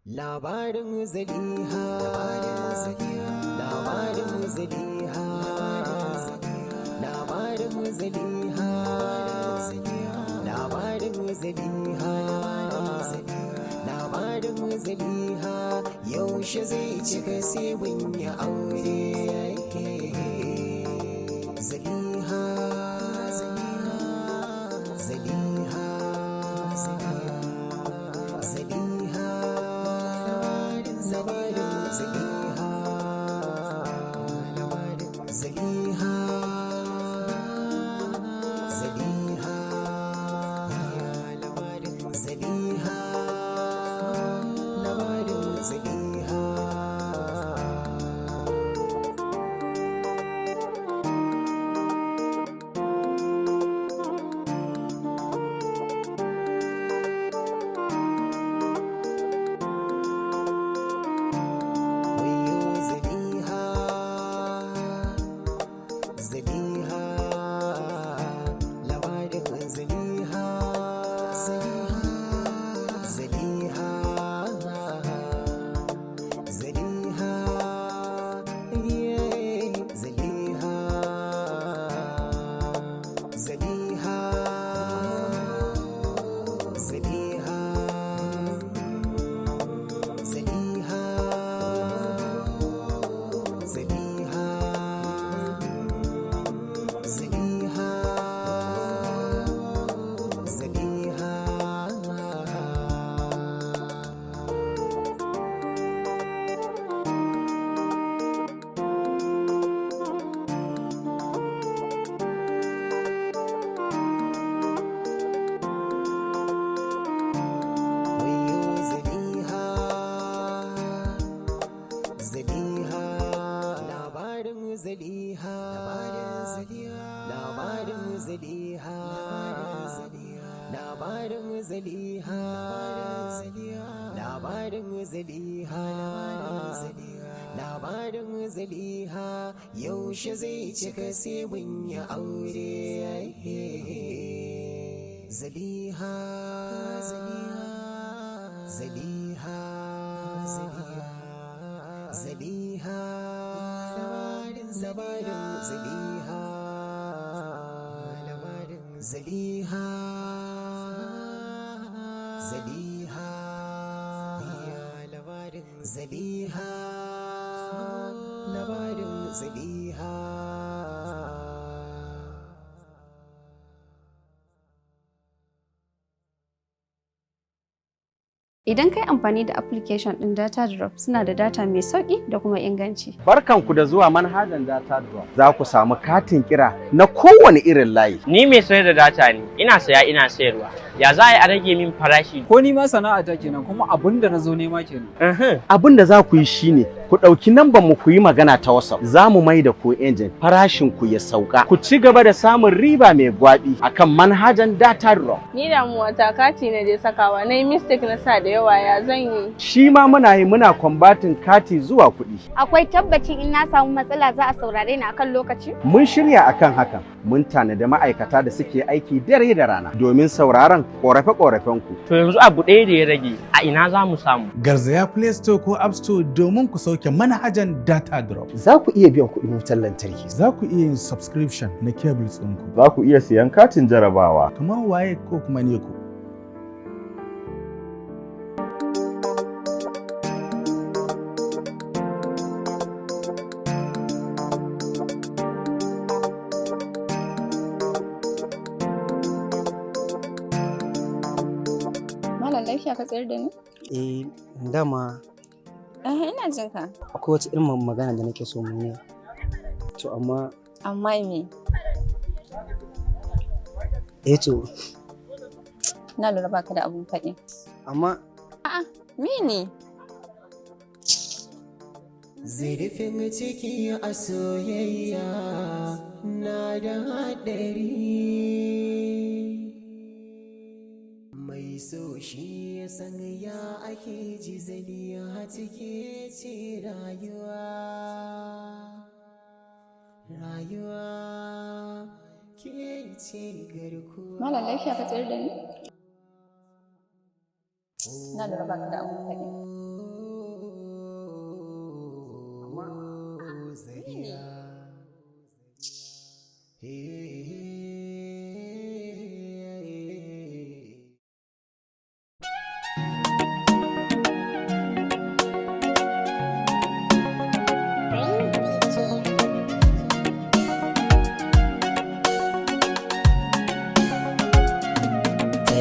Labarin Zaliha, labarin Zaliha, labarin Zaliha, labarin Zaliha, labarin Zaliha, yaushe zai cika sai mun yi aure. Zaliha, Zaliha, Zaliha, labarin Zaliha, Zaliha, Zaliha, Zaliha, labarin Zaliha. Wayo Zaliha, Zaliha, labarin Zaliha, Zaliha, Zaliha, yeah, Zaliha, Zaliha, Zaliha, Zaliha, Zaliha, Zaliha, Zaliha. Wayo Zaliha, Zaliha, labarin Zaliha, labarin Zaliha, labarin Zaliha, labarin Zaliha, labarin Zaliha, yaushe zai cika sai mun yi aure. Zaliha, Zaliha, Zaliha, Zaliha, labarin Zaliha, labarin Zaliha, Zaliha, labarin Zaliha, labarin Zaliha. Idan kai amfani da application ɗin Data Drop, suna da data mai sauƙi da kuma inganci. Barkanku da zuwa manhajan Data Drop. Za ku samu katin kira na kowane irin layi. Ni mai sayar da data ne, ina saya ina sayarwa. Ya za a yi a rage min farashi? Ko ni ma sana'a ta kenan, kuma abun da na zo nema kenan. Abin da za ku yi shine ku ɗauki namban mu ku yi magana ta WhatsApp. Za mu mai da ku agent, farashin ku ya sauka. Ku ci gaba da samun riba mai gwabi akan manhajan Data Drop. Ni damuwa ta, kati na je sakawa, na yi mistake na sa da yawa, ya zan yi? Shi ma muna yi, muna converting kati zuwa kuɗi. Akwai tabbacin in na samu matsala za a saurare ni akan lokaci? Mun shirya akan hakan. Mun tanadi ma'aikata da suke aiki dare da rana domin sauraron ƙorafe-ƙorafen ku. To, yanzu abu ɗaya da ya rage, a ina za mu samu? Garzaya Play Store ko App Store domin ku sauke manhajan Data Drop. Za ku iya biyan kuɗin wutar lantarki. Za ku iya yin subscription na cables ɗinku. Za ku iya siyan katin jarabawa. Kamar WAEC ko kuma NECO. Malam, lafiya ka tsayar da ni? Eh, dama Eh, ina jin ka. akwai wata irin magana da nake so mu yi. To amma Amma me? Eh to Na lura baka da abun faɗi. Amma A'a, me ne? Zurfin ciki a soyayya na da haɗari. Mai so shi ya san ya ake ji, Zaliha cike ce rayuwa. Rayuwa ke ce garkuwa. Malam, lafiya ka tsayar da ni? Na lura baka da abun faɗi.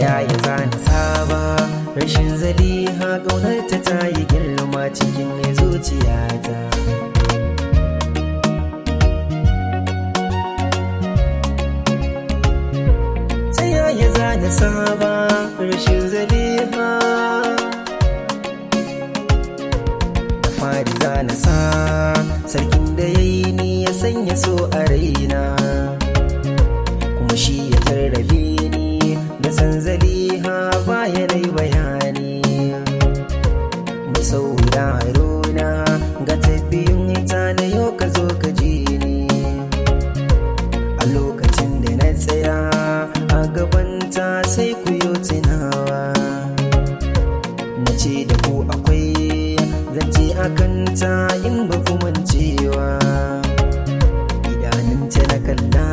Yaya za na saba rashin Zaliha? Ƙaunarta ta yi girma cikin zuciyata. Ta yaya za na saba rashin Zaliha? Da fari za na sa sarkin da ya yi ni ya sanya so a raina, kuma shi ya tarrabe ni da san Zaliha. Baya na yi bayani mai sauraro na, ga tabbiyun ita na yau, ka zo ka ji ni. A lokacin da na tsaya a gabanta, sai ku yi tunawa na ce da ku akwai zance a kanta in ba ku mancewa. Idanunta na kalla,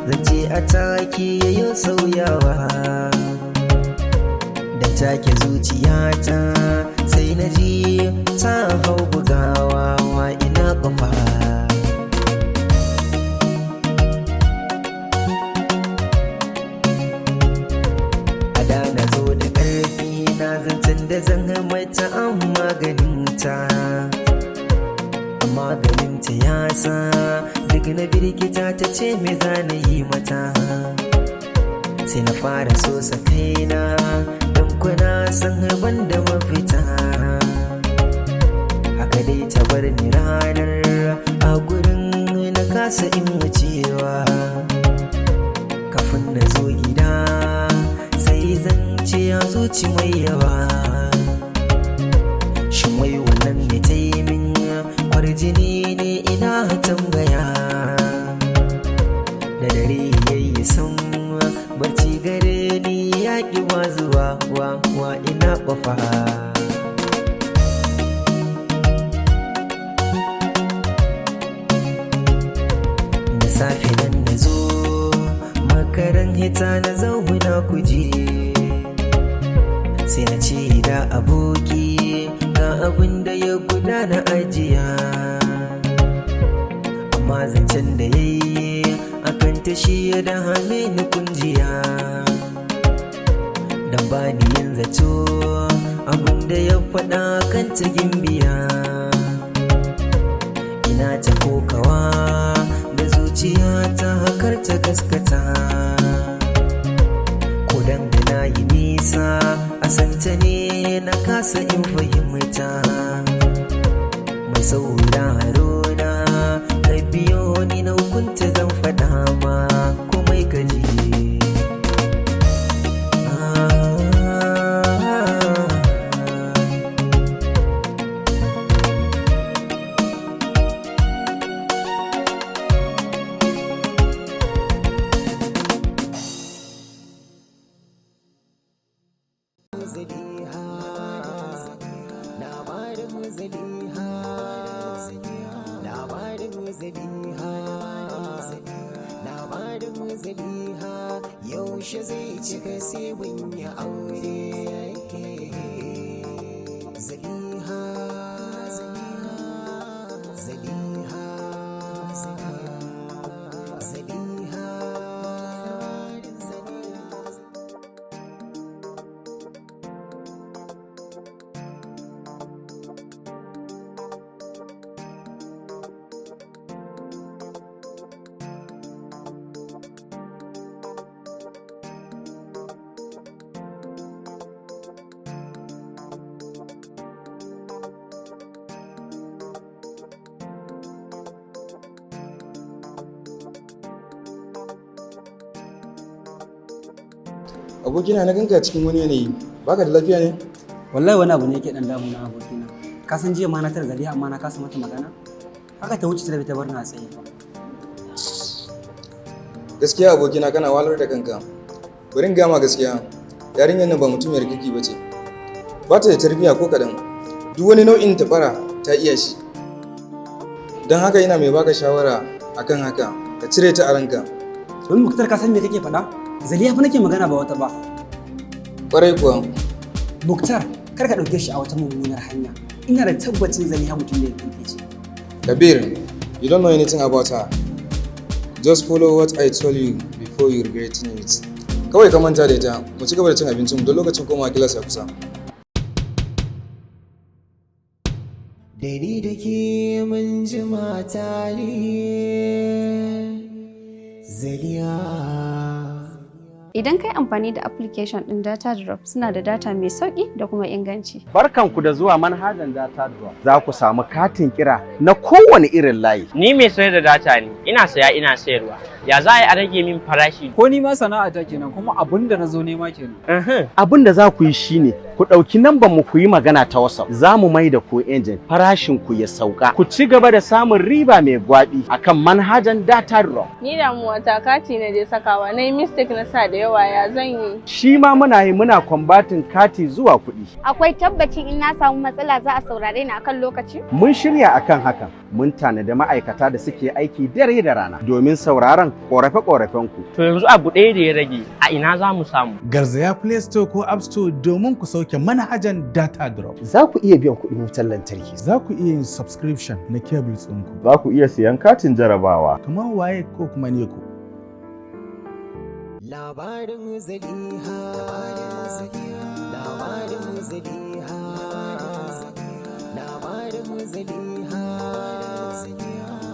zance a take yayo sauyawa. Da take zuciyata sai na ji ta hau bugawa, wa ina kwafa. A da na zo da ƙarfi na zancen da zan mata, an maganinta, amma ganinta ya sa duk na birkita. Ta ce me za na yi mata? Sai na fara so sa kaina, don kuna san ban da mafita. Haka dai ta bar ni ranar a gurin, na kasa in wucewa. Kafin na zo gida sai zance ya zuci mai yawa. Shin wai wannan ne ta yi min kwarjini ne? Ina tambaya. Da dare yayi san barci gare ni ya ƙi wa zuwa, wa wa ina ƙwafa. Da safe nan na zo makaran hita, na zauna kuje, sai na ce da aboki ga abin da ya gudana ajiya. Amma zancen da ya yi akan ta shi ya dame ni kunjiya, don ba ni yin zato abin da ya faɗa kan ta gimbiya. Ina ta kokawa da zuciya ta hakar ta gaskata, ko dan da na yi nisa a santa ne na kasa in fahimta. Mai sauraro na, ka biyo ni na hukunta, zan faɗa ma komai ka ji. Zaliha, labarin Zaliha, labarin Zaliha, labarin Zaliha, yaushe zai cika sai mun yi aure? Zaliha, Zaliha, Zaliha, Zaliha. Abokina, na ganka cikin wani yanayi, baka da lafiya ne? Wallahi wani abu ne yake dan damuna, abokina. Ka san jiya ma na tara Zaliha, amma na kasa mata magana. Haka ta wuce ta tafi ta bar ni a tsaye. Gaskiya abokina, kana wahalar da kanka. Bari in gama gaskiya, yarinyar nan ba mutumiyar kirki ba ce, ba ta da tarbiyya ko kaɗan. Duk wani nau'in tabara ta iya shi. Don haka ina mai baka shawara akan haka, ka cire ta a ranka. Domin Muktar, ka san me kake faɗa? Zaliha fa nake magana, ba wata ba. Kwarai kuwa. Muktar, kar ka ɗauke shi a wata mummunar hanya. Ina da tabbacin Zaliha mutum ne kirki ce. Kabir, you don't know anything about her. Just follow what I told you before you regret it. Kawai ka manta da ita, mu ci gaba da cin abincin mu don lokacin komawa class ya kusa. Da ni da ke mun jima tare, Zaliha. Idan kai amfani da application ɗin Data Drop, suna da data mai sauƙi da kuma inganci. Barkanku da zuwa manhajan Data Drop. Za ku samu katin kira na kowane irin layi. Ni mai sayar da data ne, ina saya ina sayarwa. Ya za a yi a rage min farashi? Ko ni ma sana'a ta kenan, kuma abin da na zo nema kenan. Abin da za ku yi shine ku ɗauki namban mu ku yi magana ta WhatsApp. Za mu mai da ku agent, farashin ku ya sauka. Ku ci gaba da samun riba mai gwabi akan manhajan Data Drop. Ni damuwa ta, kati na je sakawa na yi mistake na sa da yawa, ya zan yi? Shi ma muna yi, muna converting kati zuwa kuɗi. Akwai tabbacin in na samu matsala za a saurare ni akan lokaci? Mun shirya akan hakan. Mun tanadi ma'aikata da suke aiki dare da rana domin sauraron ƙorafe-ƙorafen ku. To, yanzu abu ɗaya da ya rage, a ina za mu samu? Garzaya Play Store ko App Store domin ku sauke manhajan Data Drop. Za ku iya biyan kuɗin wutar lantarki. Za ku iya yin subscription na cables ɗinku. Za ku iya siyan katin jarabawa. Kamar WAEC ko kuma NECO. Labarin Zaliha, labarin Zaliha, labarin Zaliha,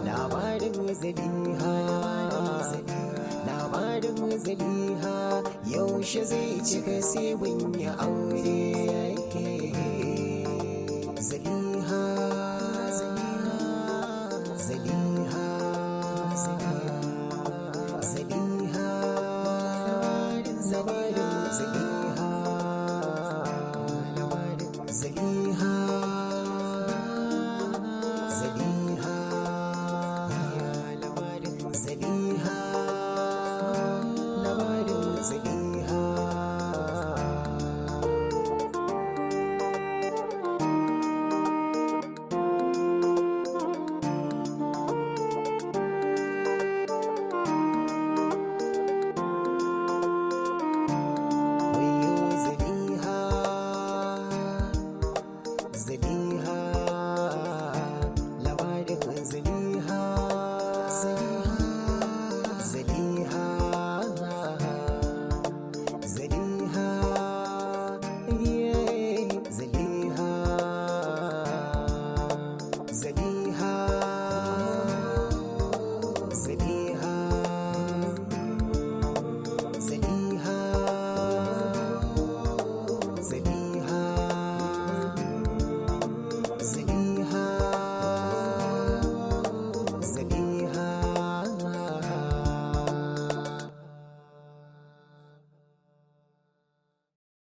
labarin Zaliha, labarin Zaliha, yaushe zai cika sai mun yi aure. Zaliha.